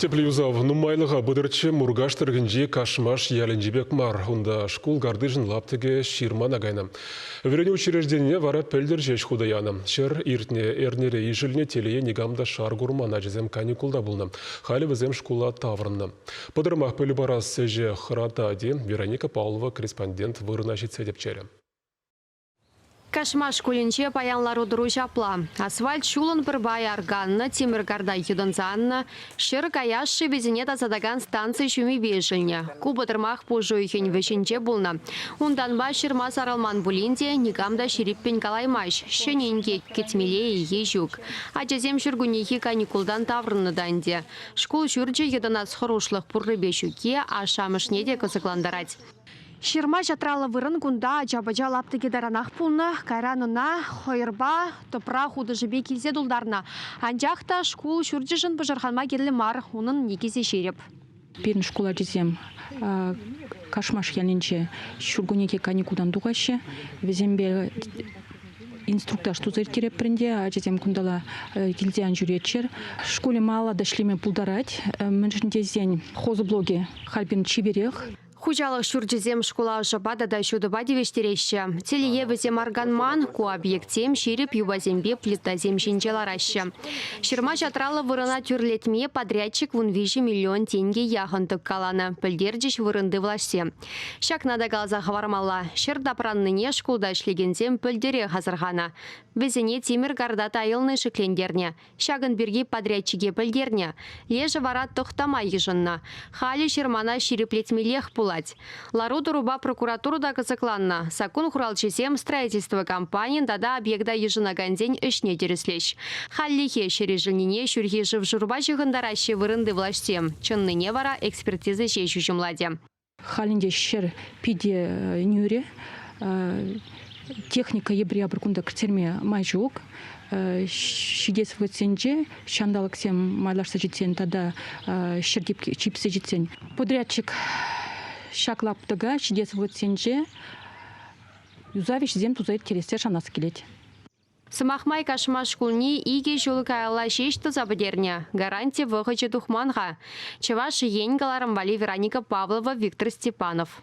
Тӗплӗ юсав нумайлӑха пытӑрччӗ Муркаш тӑрӑхӗнчи Кашмаш ялӗнчи пек мар. Унта шкул картишӗн лаптӑкӗ ҫырмана кайнӑ. Вӗренӳ учрежденине вара пӗлтӗр ҫеҫ хута янӑ. Ҫӗр иртнӗ эрнере ишӗлнӗ телее никам та шар курман ачасем каникулта пулнӑ. Халӗ вӗсем шкула таврӑннӑ. Пӑтӑрмах пӗлӳ парас ӗҫе хӑратать-и? Вероника Павлова корреспондент вырӑна ҫитсе тӗпчерӗ. Кашмаш шкулӗнче паян лару-тӑру ҫапла. Асфальт ҫулӑн пӗр пайӗ арканнӑ, тимӗр карта йӑтӑнса аннӑ, ҫӗр каяш шывӗсене тасатакан станци ҫумӗпе ишӗлнӗ. Ку пӑтӑрмах пуш уйӑхӗн вӗҫӗнче пулнӑ. Унтанпа ҫырма сарӑлман пулин те никам та ҫирӗппӗн калаймасть, ҫӗнӗ инкек кӗтмелле-и е ҫук. Ачасем ҫуркуннехи каникултан таврӑннӑ та ӗнтӗ. Шкул ҫурчӗ йӑтӑнас хӑрушлӑх пуррипе ҫукки ашшӗ-амӑшне те кӑсӑклантарать. Ҫырма-ҫатраллӑ вырӑн кунта ача-пӑча лаптӑкӗ таранах пулнӑ. Кайран ӑна хӑйӑрпа, тӑпра хутӑшӗпе килсе тултарнӑ. Анчах та шкул ҫурчӗшӗн пӑшӑрханма кирлӗ мар, унӑн никӗсӗ ҫирӗп. Пирӗн шкул ачисем Кашмаш ялӗнче ҫуркуннехи каникултан тухаҫҫӗ. Вӗсемпе инструктаж туса ирттеретпӗр ӗнтӗ. Ачасем кунталла килсе ан ҫӳреччӗр. Шкулӗ малалла та ӗҫлеме пултарать. Мӗншӗн тесен хозблокӗ халь пирӗн чиперех. Хуҫалӑх ҫурчӗсем шкула ӑшӑпа тата ҫутӑпа тивӗҫтереҫҫӗ. Телее вӗсем арканман, ку объектсем ҫирӗп юпасемпе плитасем ҫинче лараҫҫӗ. Ҫырма-ҫатраллӑ вырӑна тӳрлетме подрядчик 13 миллион тенкӗ яхӑн тӑккаланӑ, пӗлтерчӗҫ вырӑнти влаҫсем. Ҫакна та каласа хӑвармалла, ҫӗр тапраннине шкулта ӗҫлекенсем пӗлтӗрех асӑрханӑ. Вӗсене тимӗр карта тайӑлни шиклентернӗ. Ҫакӑн пирки подрядчике пӗлтернӗ. Лешӗ вара тӑхтама йышӑннӑ. Халӗ ҫырмана ҫирӗплетмеллех пулать. Лару-тӑрупа прокуратура та кӑсӑкланнӑ. Саккун хуралҫисем строительство компанийӗн тата объекта йышӑнакансен ӗҫне тӗрӗслӗҫ. Хальлӗхе ҫӗр ишӗлнине ҫурхи шыв-шурпа ҫыхӑнтараҫҫӗ вырӑнти влаҫсем. Чӑннине вара экспертиза ҫеҫ уҫӑмлатӗ. Халь ӗнтӗ ҫӗр питӗ нӳрӗ. Техника епӗр-япӑр кунта кӗрттерме май ҫук. Ҫитес вӑхӑтсенче ҫанталӑксем майлашса ҫитсен тата ҫӗр типсе ҫитсен подрядчик ҫак лаптӑка ҫитес вӑхӑтсенче юсав ӗҫӗсем туса ирттерессе шанас килет. Сӑмах май, Кашмаш шкулне икӗ ҫул каялла ҫеҫ туса пӗтернӗ. Гаранти вӑхӑчӗ тухман-ха. Чӑваш Ен кӑларӑм валли Вероника Павлова, Виктор Степанов.